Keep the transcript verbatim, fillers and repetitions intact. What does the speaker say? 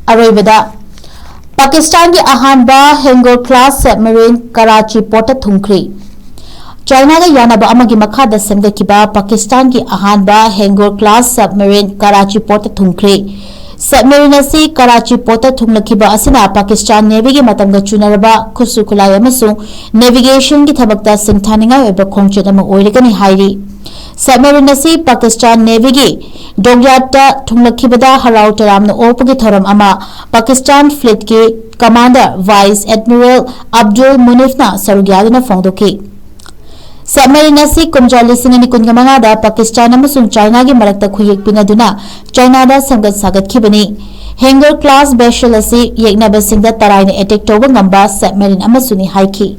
ꯑꯔꯣꯏꯕꯗ, ꯄꯥꯀꯤꯁꯇꯥꯟꯒꯤ ꯑꯍꯥꯟꯕ Hangar class submarine Karachi portꯇ ꯊꯨꯡꯈ꯭ꯔꯦ꯫ ꯆꯥꯏꯅꯥꯒ ꯌꯥꯅꯕ ꯑꯃꯒꯤ ꯃꯈꯥꯗ ꯁꯦꯝꯒꯠꯈꯤꯕ ꯄꯥꯀꯤꯁꯇꯥꯟꯒꯤ ꯑꯍꯥꯟꯕ Hangar class submarine Karachi portꯇ ꯊꯨꯡꯈ꯭ꯔꯦ꯫ Submarine ꯑꯁꯤ ꯀꯔꯥꯆꯤ portꯇ ꯊꯨꯡꯂꯛꯈꯤꯕ ꯑꯁꯤꯅ ꯄꯥꯀꯤꯁꯇꯥꯟ Navyꯒꯤ ꯃꯇꯝꯒ ꯆꯨꯅꯔꯕ ꯈꯨꯠꯁꯨ ꯈꯨꯠꯂꯥꯏ ꯑꯃꯁꯨꯡ navigationꯒꯤ ꯊꯕꯛꯇ ꯁꯤꯡꯊꯥꯅꯤꯡꯉꯥꯏ ꯑꯣꯏꯕ ꯈꯣꯡꯆꯠ ꯑꯃ ꯑꯣꯏꯔꯒꯅꯤ ꯍꯥꯏꯔꯤ꯫ Submarine ꯑꯁꯤ ꯄꯥꯀꯤꯁꯇꯥꯟ Navyꯒꯤ dockyardꯇ ꯊꯨꯡꯂꯛꯈꯤꯕꯗ ꯍꯔꯥꯎ ꯇꯌꯥꯝꯅ ꯑꯣꯛꯄꯒꯤ ꯊꯧꯔꯝ ꯑꯃ Pakistan fleetꯀꯤ commander Vice Admiral Abdul Munifꯅ ꯁꯔꯨꯛ ꯌꯥꯗꯨꯅ ꯐꯣꯡꯗꯣꯛꯈꯤ꯫ Submarine ꯑꯁꯤ ꯀꯨꯝꯖꯥ ꯂꯤꯁꯤꯡ ꯑꯅꯤ ꯀꯨꯟꯒ ꯃꯉꯥꯗ ꯄꯥꯀꯤꯁꯇꯥꯟ ꯑꯃꯁꯨꯡ ꯆꯥꯏꯅꯥꯒꯤ ꯃꯔꯛꯇ ꯈꯨꯌꯦꯛ ꯄꯤꯅꯗꯨꯅ ꯆꯥꯏꯅꯥꯗ ꯁꯦꯝꯒꯠ ꯁꯥꯒꯠꯈꯤꯕꯅꯤ꯫ Hangar class vessel ꯑꯁꯤ ꯌꯦꯛꯅꯕꯁꯤꯡꯗ ꯇꯔꯥꯏꯅ attack ꯇꯧꯕ ꯉꯝꯕ submarine ꯑꯃꯁꯨꯅꯤ ꯍꯥꯏꯈꯤ꯫